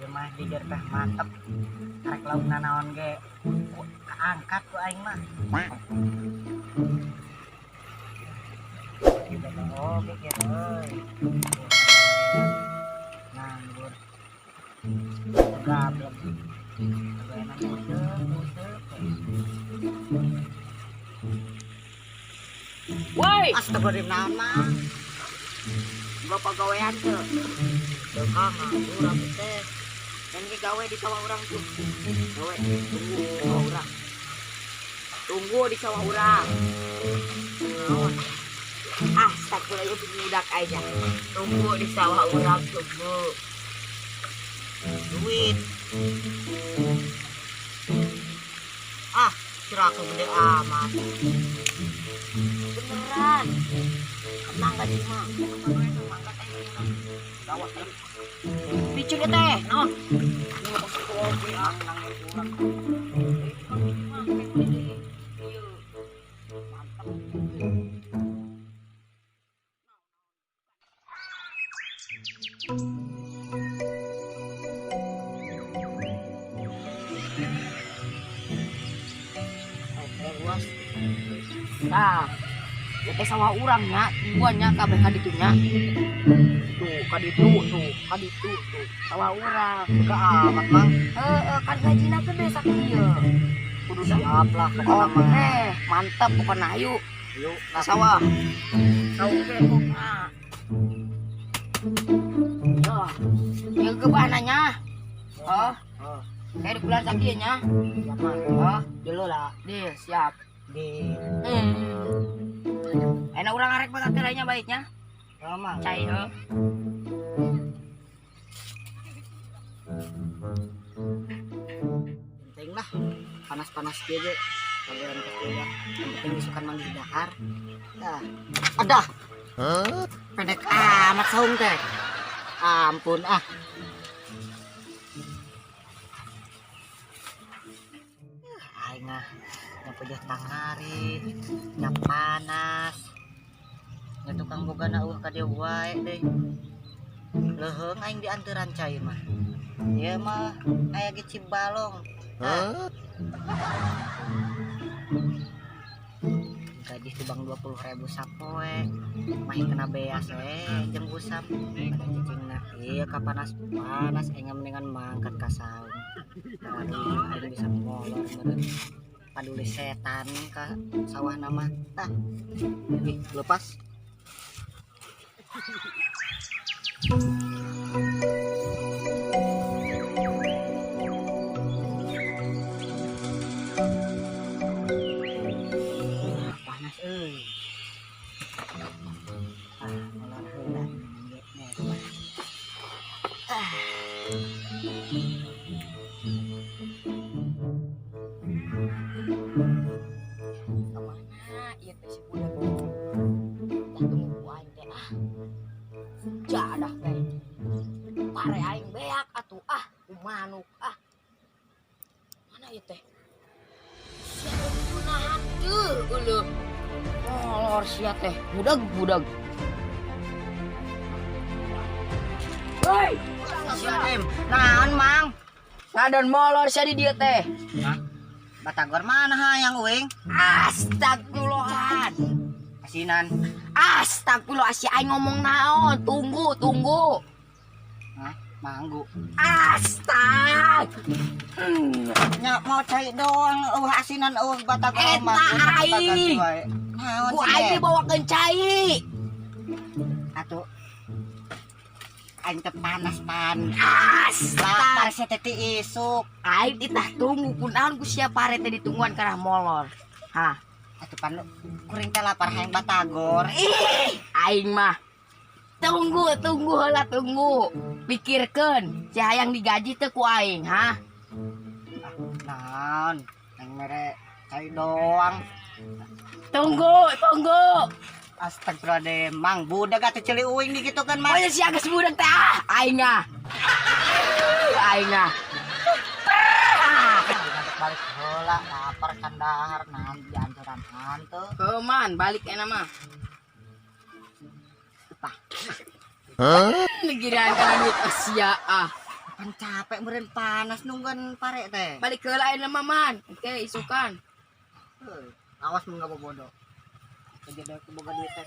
Ieu mah jujur teh mantep. Arek lauk nanaon ge kaangkat ku aing mah. Gitu oge kieu euy. Nganggur. Gablek. Gawean useup useup. Woi, Astagfirullahaladzim, naon mah? Bapak gawean teu. Teu kang nganggur abdi teh. Dan ge gawe di sawah urang tuh. Gawe tunggu di sawah urang. Tunggu di sawah urang. Naon? Astagfirullah, itu budak aja. Tunggu di sawah urang, tunggu. Duit. Ah, kira aku gede amat. Beneran. Emang gaji mah. Mangga teh. Gawat teh. Picun ya teh, naon? Ini mah pasti oge ah nang urang. Mantap. Oke, luas. Nah, ya teh sawah urang nya, tungguan nya kabeh ka ditu nya. Tuh, ka ditu tuh, ka ditu tuh, sawah urang. Ke amat, Mang. Heeh, kan gajina gede sakieu. Kudu Siap lah pokokna mah. Oke, mantap pokokna ayo. Yuk, Ka sawah. Oke, pokokna. Yo. Ya gebahna nya. Oh, Oh, kayak di bulan sakieu nya. siap, Mang. Oh, Dulu lah deh, siap. di Enak urang arek banget teh lainnya baiknya. Oh, Mang. Cai heuh. Penting lah panas-panas kieu ge. Pagawean kuliah. Yang penting isukan manggih dahar. Dah. Adah. Pendek amat saung teh. Ampun ah. Aing ah nya pejah tangarit, nya panas. Nya tukang bogana eueuh ka dieu wae deui. Leuheung aing dianteuran cai mah. Ieu mah aya ge Cibalong. Ah. Gaji tibang 20.000 sapoe. Mah kena beas jeung usap. Pada cicingna ieu ka panas-panas aing mendingan mangkat ka saung. Karena aing bisa molor meureun. Paduli setan ka sawah nama. Tah. Ih, lepas. Panas euy. Ah, molor heula ge beres. Ah. Kemana ieu teh si budak? Tah tunggu ku aing teh ah. Jadah teh. Pare aing beak atuh ah, kumanuk ah. Mana ieu teh? Sia nahan teu euleuh. Molor sia teh, budag budag. Woi, Sia em. Naon, Mang? Ngadon molor sia di dieu teh. Hah? Batagor mana hayang uing? Astagfirullahaladzim. Asinan. Astagfirullah, si aing ngomong naon? Tunggu, tunggu. Hah? Manggu. Astag. Nya mau cai doang eueuh asinan eueuh batagor Eta mah. aing. Naon Ku aing dibawakeun cai. Atuh. Aing teh panas pan. Astag. Lapar sia teh ti isuk. Aing ditah tunggu kunaon ku sia pare teh ditungguan karena molor. Hah? Atuh pan kuring teh lapar hayang batagor. Ih, aing mah. Tunggu, tunggu heula tunggu. Pikirkeun, si hayang digaji teh ku aing, hah? Ah, naon? Aing mere cai doang. Tunggu, tunggu. Astagfirullahaladzim, Mang budak atuh ceuli uing di kitu kan, Mang. Pokoknya si geus budak teh ah, aing ah. Aing ah. Balik heula lapar can dahar naon dianturan hantu. Keman, balik enak mah. Tah. Gigirean kana duit sia ah. Pan capek meureun panas nungguan pare teh. Balik heula ayeuna mah, Man. Oke, isukan. Heuh, awas mun ngabobodo. Kejadian aku boga duit teh.